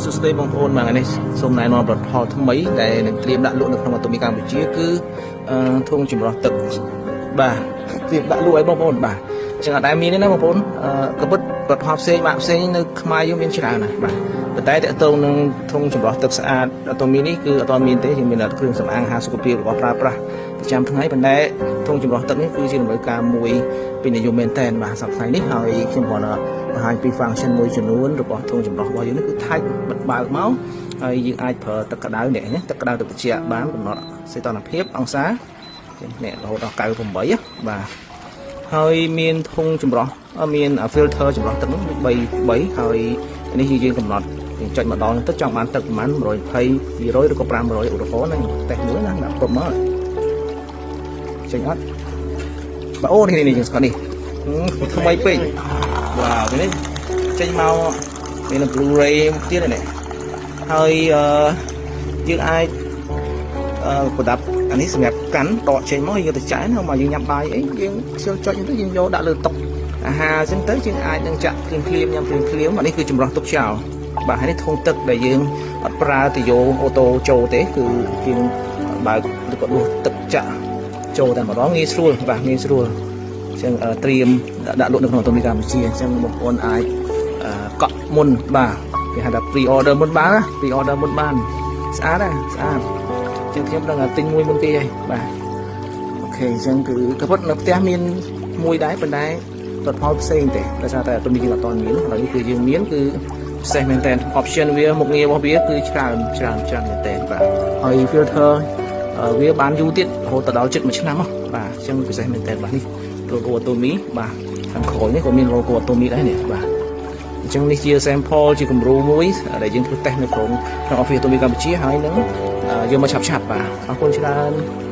សួស្តីបងប្អូនបាទថ្ងៃនេះសូមណែនាំផលិតផលថ្មីដែលនឹងត្រៀមដាក់លក់នៅក្នុង Atomy កម្ពុជាគឺធុងចម្រោះទឹកបាទត្រៀមដាក់លក់ឲ្យបងប្អូនបាទអញ្ចឹងអត់ដែលមានទេណាបងប្អូនក៏ពិតផលិតផលផ្សេងម៉ាកផ្សេងនៅខ្មែរយើងមានច្រើនណាស់បាទប៉ុន្តែតកតងនឹងធុងចម្រោះទឹកស្អាត Atomy នេះគឺអត់មានទេយើងមានតែគ្រឿងសម្អាងអាហារសុខភាពរបស់ប្រើប្រាស់ប្រចាំថ្ងៃប៉ុន្តែធុងចម្រោះទឹកនេះគឺជាតម្រូវការមួយពេញនិយមមែនទែនបាទសប្តាហ៍នេះហើយខ្ញុំគ្រាន់តែបង្ហាញពី function មួយចំនួនរបស់ធុងចម្រោះរបស់យើងនេះគឺថាច់បិទបើកមកហើយយើងអាចប្រើទឹកក្តៅនេះណាទឹកក្តៅទឹកត្រជាក់បានកំណត់សីតុណ្ហភាពអង្សានេះរហូតដល់98បាទហើយមានធុងចម្រោះមាន filter ចម្រោះទឹកនោះ3 3ហើយនេះគឺយើងកំណត់យើងចុចម្ដងទៅចង់បានទឹកប្រហែល120 200ឬក៏500ឧទាហរណ៍ណាតេស្តមួយណាដាក់ពុំមកចេញអត់បាទអូនេះនេះយើងស្គាល់នេះថ្មីពេកវ៉ាវនេះចេញមកមាន Blu-ray ទៀតនេះហើយអឺយើងអាចអឺប្រដាប់អានេះសម្រាប់កាន់ដកចេញមកយើងទៅចាក់ណាមកយើងញ៉ាំបាយអីយើងខ្ជិលចុចទៅយើងយកដាក់លើតុអាហារអញ្ចឹងទៅយើងអាចនឹងចាក់ភ្លាមភ្លាមញ៉ាំភ្លាមភ្លាមអានេះគឺចម្រោះទុកចោលបាទហើយនេះធុងទឹកដែលយើងអត់ប្រើទៅយក auto ចូលទេគឺយើងបើកឬក៏ដួសទឹកចាក់ចូលតែម្ដងងាយស្រួលបាទងាយស្រួលអញ្ចឹងត្រៀមដាក់លក់នៅក្នុង Atomy កម្ពុជាអញ្ចឹងបងប្អូនអាចកក់មុនបាទគេហៅថា pre order មុនបានណា pre order មុនបានស្អាតណាស្អាតអញ្ចឹងខ្ញុំដឹងថាទិញមួយមុនគេហើយបាទ OK អញ្ចឹងគឺក៏ពិតនៅផ្ទះមានមួយដែរប៉ុន្តែផលិតផលផ្សេងទេដោយសារតែ Atomy យើងអត់ទាន់មានឥឡូវនេះគឺយើងមានគឺពិសេសមែនតើ option វាមុខងាររបស់វាគឺច្រើនច្រើនច្រើនមែនតើបាទហើយ filter វាបានយូរទៀតរហូតដល់ជិត1ឆ្នាំហ៎បាទអញ្ចឹងពិសេសមែនតើបាទនេះ logo Atomy បាទខាងក្រោយនេះក៏មាន logo Atomy ដែរនេះបាទអញ្ចឹងនេះជា sample ជាគំរូមួយដែលយើងធ្វើតេស្តនៅក្នុងក្នុង Office Atomy កម្ពុជាហើយនឹងយកមកឆាប់ឆាប់បាទអរគុណច្រើន។